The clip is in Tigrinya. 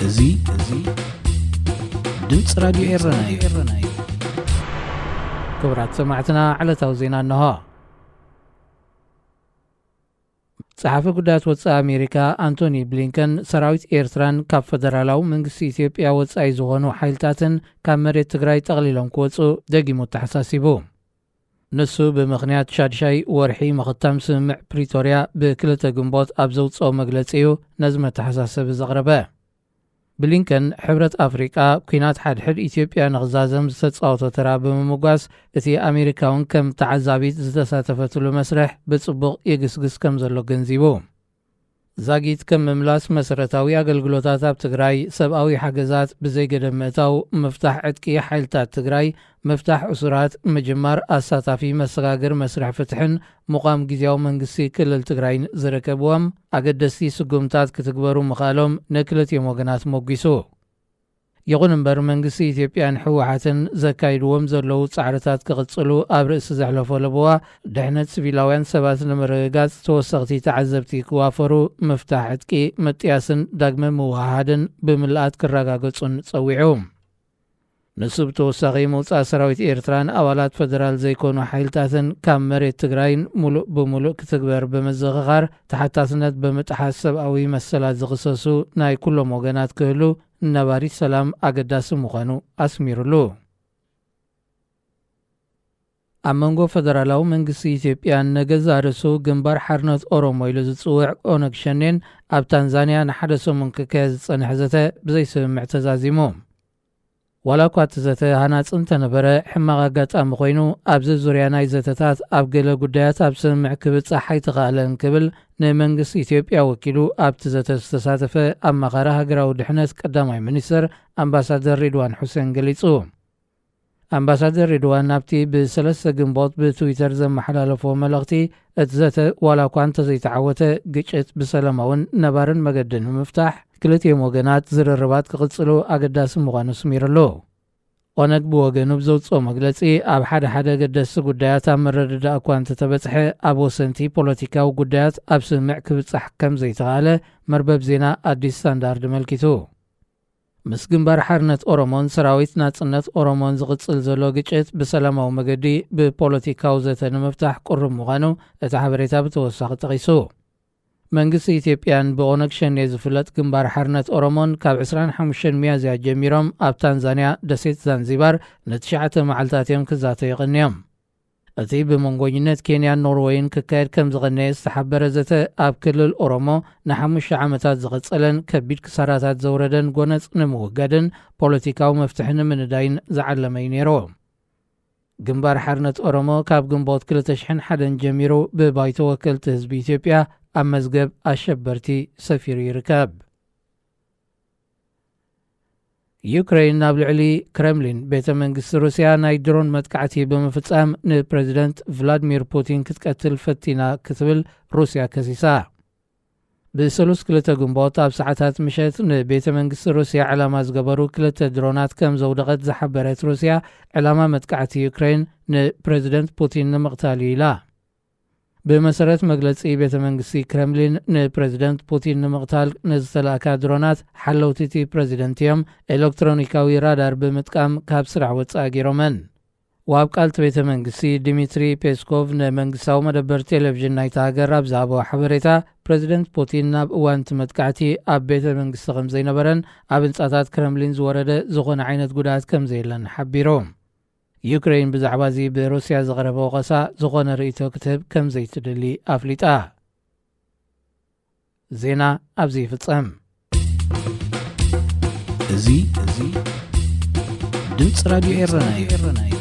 እዚ እዚ ድምፂ ራዲዮ ኤረና እዩ። ክቡራት ሰማዕትና፣ ዕለታዊ ዜና እንሆ። ጸሓፊ ጉዳያት ወጻኢ ኣሜሪካ ኣንቶኒ ብሊንከን፣ ሰራዊት ኤርትራን ካብ ፈደራላዊ መንግስቲ ኢትዮጵያ ወጻኢ ዝኾኑ ሓይልታትን ካብ መሬት ትግራይ ጠቕሊሎም ክወጹ ደጊሙ ኣተሓሳሲቡ። ንሱ ብምኽንያት ሻድሻይ ወርሒ ምኽታም ስምምዕ ፕሪቶርያ ብክልተ ግንቦት ኣብ ዘውጽኦ መግለጺ እዩ ነዚ መተሓሳሰቢ ዘቕረበ። ብሊንከን፣ ሕብረት ኣፍሪቃ ኲናት ሓድሕድ ኢትዮጵያ ንኽዛዘም ዝተጻወቶ ተራ ብምምጓስ፣ እቲ ኣሜሪካ እውን ከም ተዓዛቢት ዝተሳተፈትሉ መስርሕ ብጽቡቕ ይግስግስ ከም ዘሎ ገንዚቡ። ዛጊት ከም ምምላስ መሰረታዊ ኣገልግሎታት ኣብ ትግራይ፣ ሰብኣዊ ሓገዛት ብዘይገደብ ምእታው፣ ምፍታሕ ዕጥቂ ሓይልታት ትግራይ፣ ምፍታሕ እሱራት፣ ምጅማር ኣሳታፊ መሰጋግር መስርሕ ፍትሕን ምቋም ግዝያዊ መንግስቲ ክልል ትግራይን ዝርከብዎም ኣገደስቲ ስጉምታት ክትግበሩ ምኽኣሎም ንክልቲኦም ወገናት ሞጒሱ። ይኹን እምበር፣ መንግስቲ ኢትዮጵያን ህወሓትን ዘካይድዎም ዘለዉ ጻዕርታት ክቕጽሉ ኣብ ርእሲ ዘሕለፎ ለበዋ፣ ድሕነት ሲቪላውያን ሰባት ንምርግጋጽ ተወሰኽቲ ተዓዘብቲ ክዋፈሩ፣ ምፍታሕ ዕጥቂ፣ ምጥያስን ዳግመ ምውሃሃድን ብምልኣት ክረጋገጹን ጸዊዑ። ንሱ ብተወሳኺ፣ ምውጻእ ሰራዊት ኤርትራን ኣባላት ፈደራል ዘይኮኑ ሓይልታትን ካብ መሬት ትግራይን ሙሉእ ብሙሉእ ክትግበር ብምዝኽኻር፣ ተሓታትነት ብምጥሓስ ሰብኣዊ መሰላት ዝኽሰሱ ናይ ኩሎም ወገናት ክህሉ፣ ነባሪ ሰላም ኣገዳሲ ምዃኑ ኣስሚሩሉ። ኣብ መንጎ ፈደራላዊ መንግስቲ ኢትዮጵያን ንገዛእ ርእሱ ግንባር ሓርነት ኦሮሞ ኢሉ ዝጽውዕ ኦነግ ሸኔን ኣብ ታንዛንያ ንሓደ ሰሙን ክካየድ ዝጸንሐ ዘተ ብዘይስምምዕ ተዛዚሙ። ዋላ እኳ እቲ ዘተ ሃናጺ እንተነበረ፣ ሕማቕ ኣጋጣሚ ኮይኑ፣ ኣብዚ ዙርያ ናይ ዘተታት ኣብ ገለ ጉዳያት ኣብ ስምምዕ ክብጻሕ ኣይተኻእለን ክብል ንመንግስቲ ኢትዮጵያ ወኪሉ ኣብቲ ዘተ ዝተሳተፈ ኣማኻሪ ሃገራዊ ድሕነት ቀዳማይ ሚኒስትር ኣምባሳደር ሪድዋን ሑሴን ገሊጹ። ኣምባሳደር ሪድዋን ኣብቲ ብሰለስተ ግንቦት ብትዊተር ዘመሓላለፎ መልእኽቲ፣ እቲ ዘተ ዋላ እኳ እንተዘይተዓወተ፣ ግጭት ብሰላማውን ነባርን መገዲ ንምፍታሕ ክልቲኦም ወገናት ዝርርባት ክቕጽሉ ኣገዳሲ ምዃኑ ኣስሚሩሉ። ኦነግ ብወገኑ ብዘውጽኦ መግለጺ፣ ኣብ ሓደ ሓደ ገደስቲ ጉዳያት ኣብ ምርድዳእ እኳ እንተተበጽሐ፣ ኣብ ወሰንቲ ፖለቲካዊ ጉዳያት ኣብ ስምምዕ ክብጻሕ ከም ዘይተኻእለ መርበብ ዜና ኣዲስ ስታንዳርድ ኣመልኪቱ። ምስ ግንባር ሓርነት ኦሮሞን ሰራዊት ናጽነት ኦሮሞን ዝቕጽል ዘሎ ግጭት ብሰላማዊ መገዲ ብፖለቲካዊ ዘተ ንምፍታሕ ቅሩብ ምዃኑ እቲ ሓበሬታ ብተወሳኺ ጠቒሱ። መንግስቲ ኢትዮጵያን ብኦነግ ሸኔ ዝፍለጥ ግንባር ሓርነት ኦሮሞን ካብ ዕስራን ሓሙሽተን ሚያዝያ ጀሚሮም ኣብ ታንዛንያ ደሴት ዛንዚባር ንትሽዓተ መዓልታት እዮም ክዛተዩ ቀንዮም። እቲ ብመንጎኝነት ኬንያን ኖርወይን ክካየድ ከም ዝቐነየ ዝተሓበረ ዘተ፣ ኣብ ክልል ኦሮሞ ንሓሙሽተ ዓመታት ዝቐጸለን ከቢድ ክሳራታት ዘውረደን ጎነጽ ንምውጋድን ፖለቲካዊ መፍትሒ ንምንዳይን ዝዓለመ እዩ ነይሩ። ግንባር ሓርነት ኦሮሞ ካብ ግንቦት ክልተ ሽሕን ሓደን ጀሚሩ ብባይቶ ወከልቲ ህዝቢ ኢትዮጵያ ኣብ መዝገብ ኣሸበርቲ ሰፊሩ ይርከብ። ዩክሬን ናብ ልዕሊ ክረምሊን ቤተ መንግስቲ ሩስያ ናይ ድሮን መጥቃዕቲ ብምፍጻም ንፕረዚደንት ቭላድሚር ፑቲን ክትቀትል ፈቲና ክትብል ሩስያ ከሲሳ። ብሰሉስ ክልተ ግንቦት ኣብ ሰዓታት ምሸት ንቤተ መንግስቲ ሩስያ ዕላማ ዝገበሩ ክልተ ድሮናት ከም ዘውደቐት ዝሓበረት ሩስያ፣ ዕላማ መጥቃዕቲ ዩክሬን ንፕረዚደንት ፑቲን ንምቕታል እዩ ኢላ። ብመሰረት መግለጺ ቤተ መንግስቲ ክረምሊን፣ ንፕረዚደንት ፑቲን ንምቕታል ንዝተላእካ ድሮናት ሓለውቲ እቲ ፕረዚደንት እዮም ኤሌክትሮኒካዊ ራዳር ብምጥቃም ካብ ስራሕ ወጻኢ ገይሮመን። ዋብ ቃል እቲ ቤተ መንግስቲ ዲሚትሪ ፔስኮቭ ንመንግስታዊ መደበር ቴሌቪዥን ናይታ ሃገር ኣብ ዝሃቦ ሓበሬታ፣ ፕረዚደንት ፑቲን ናብ እዋን እቲ መጥቃዕቲ ኣብ ቤተ መንግስቲ ከም ዘይነበረን ኣብ ህንጻታት ክረምሊን ዝወረደ ዝኾነ ዓይነት ጉድኣት ከም ዘየለን ሓቢሩ። ዩክሬን ብዛዕባ እዚ ብሩስያ ዝቐረበ ወቐሳ ዝኾነ ርእይቶ ክትህብ ከም ዘይትደሊ ኣፍሊጣ። ዜና ኣብዚ ይፍጸም። እዚ እዚ ድምፂ ራዲዮ ኤረና እዩ።